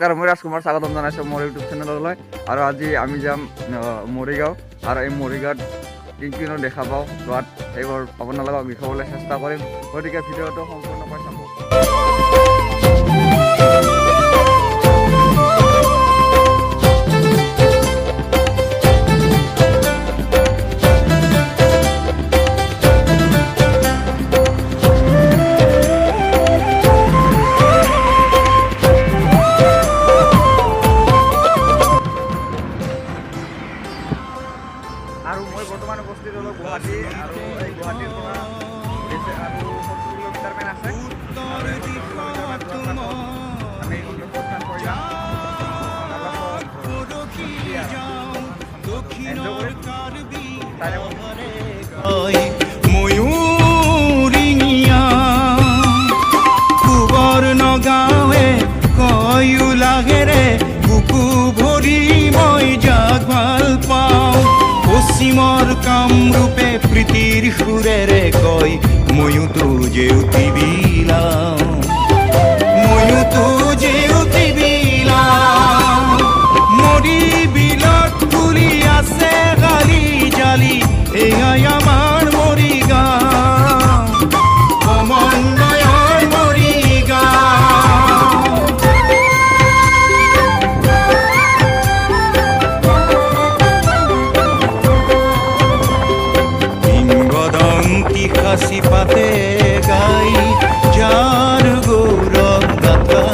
নমস্কাৰ, মই ৰাজকুমাৰ, স্বাগতম জনাইছোঁ মোৰ ইউটিউব চেনেললৈ। আৰু আজি আমি যাম মৰিগাঁও, আৰু এই মৰিগাঁৱত কি কিনো দেখা পাওঁ যোৱাত সেইবোৰ আপোনালোকক দেখুৱাবলৈ চেষ্টা কৰিম। গতিকে ভিডিঅ'টো সম্পূৰ্ণকৈ চাব। আৰু মই বৰ্তমান উপস্থিত হ'লোঁ গুৱাহাটী, আৰু এই গুৱাহাটীৰ পৰা আৰু 70 কিলোমিটাৰমান আছে। আমি গন্তব্যস্থান কৰি যাম, এনজয় কৰিম। ময়ূৰিঙীয়া সুবৰ্ণ গাঁৱে কয়ো লাগেৰে বুকু ভৰি মই যাক ভাল পাওঁ। পশ্চিমৰ কামৰূপে প্ৰীতিৰ সুৰেৰে কয় ময়ো তো জেউতি বিলাওঁ, ময়ো তো জেউতি বিলাওঁ। মৰি বিলত ফুলি আছে গালি জালি, এয়াই আমাৰ মৰিগাঁও, সমন্বয়ৰ মৰিগাঁও। কিংবদন্তি খাচী পাতে গাই যাৰ গৌৰৱ গাথা,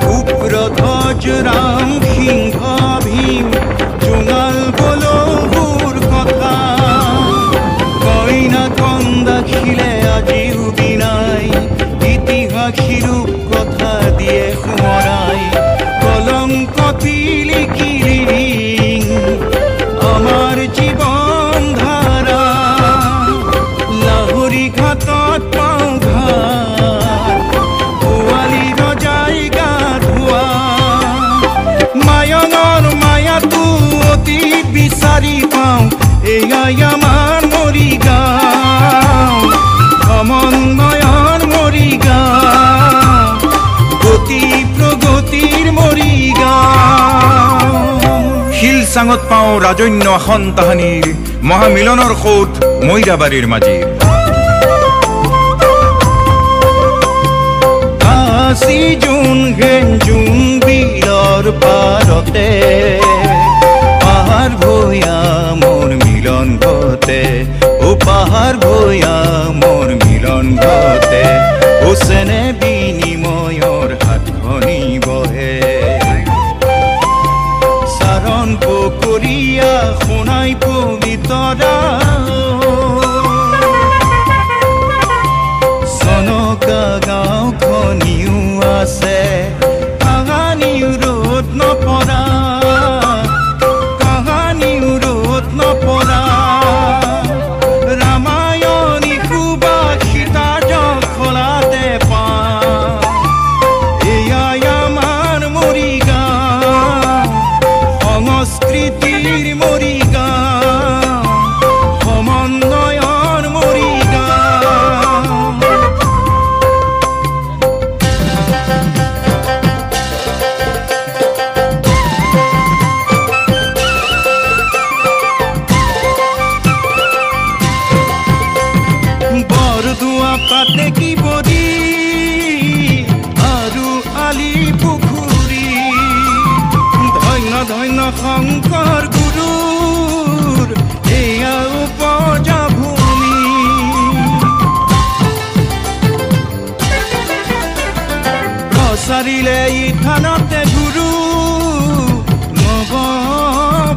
শুক্ৰধ্বজ ৰাম সিংহ ভীম জোঙাল বলহুৰ কথা। কইনা কন্দা খিলে আজিও বিনাই ইতিহাসীৰূপ কথা দিয়ে সোঁৱৰাই। কলংক তিলিকি আমাৰ জীৱন ধাৰা, লাহৰি ঘাটত পাওঁ ঘাট, পোৱালি ৰজাই গা ধোৱা। মায়ঙৰ মায়াটো অতি বিচাৰি পাওঁ, এয়াই আমাৰ মৰিগাঁও, সমন্বয়ৰ মৰিগাঁও, গতি প্ৰগতিৰ মৰিগাঁও। শিলচাঙত পাওঁ ৰাজন্য আসন তাহানিৰ, মহামিলনৰ সৌধ মৈৰাবাৰীৰ মাজিৰ। কাচি জোন ঘেন জোন বিলৰ পাৰতে, পাহাৰ ভৈয়ামৰ মিলন ঘটে, ও পাহাৰ ভৈয়ামৰ মিলন ঘটে। ও চেনে বিনিময়ৰ হাতখনি বহে, চাৰণ পকৰীয়া সোণাই পবিতৰা। চনকা গাঁওখনিও আছে, কাহানিও ৰ'দ নপৰা, কাহানিও ৰ'দ নপৰা। ৰামায়ণী সুবাসিতা জখলাতে পাওঁ, এয়াই আমাৰ মৰিগাঁও, সংস্কৃতিৰ মৰিগাঁও, সমন্বয়ৰ মৰিগাঁও। বৰদোৱা পাতে কি বৰি আৰু আলি পুখুৰী, ধন্য ধন্য শংকৰ গুৰুৰ এয়া উপজা ভূমি। প্ৰচাৰিলে ই থানতে গুৰু নৱ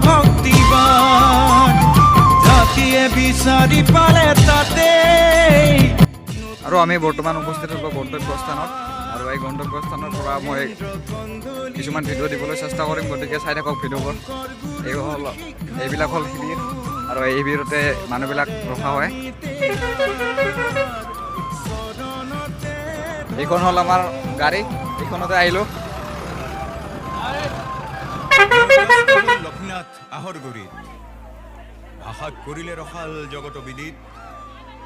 ভক্তিবাদ, জাতিয়ে বিচাৰি পালে তাতে। আৰু আমি বৰ্তমান উপস্থিত হ'লোঁ গন্তব্যস্থানত, আৰু এই গন্তব্যস্থানৰ পৰা মই কিছুমান ভিডিঅ' দিবলৈ চেষ্টা কৰিম। গতিকে চাই থাকক ভিডিঅ'বোৰ। এই হ'ল, এইবিলাক হ'ল শিবিৰ, আৰু এই শিবিৰতে মানুহবিলাক ৰখা হয়। এইখন হ'ল আমাৰ গাড়ী, এইখনতে আহিলোঁ। লক্ষ্মীনাথ আহৰগুৰিত ভাষাত কৰিলে ৰসাল জগত বিদিত,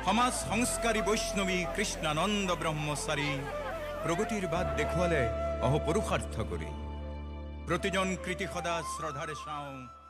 সমাজ সংস্কাৰী বৈষ্ণৱী কৃষ্ণানন্দ ব্ৰহ্মচাৰী প্ৰগতিৰ বাট দেখুৱালে অহপুৰুষাৰ্থ কৰি প্ৰতিজন কৃতি সদা শ্ৰদ্ধাৰে চাওঁ।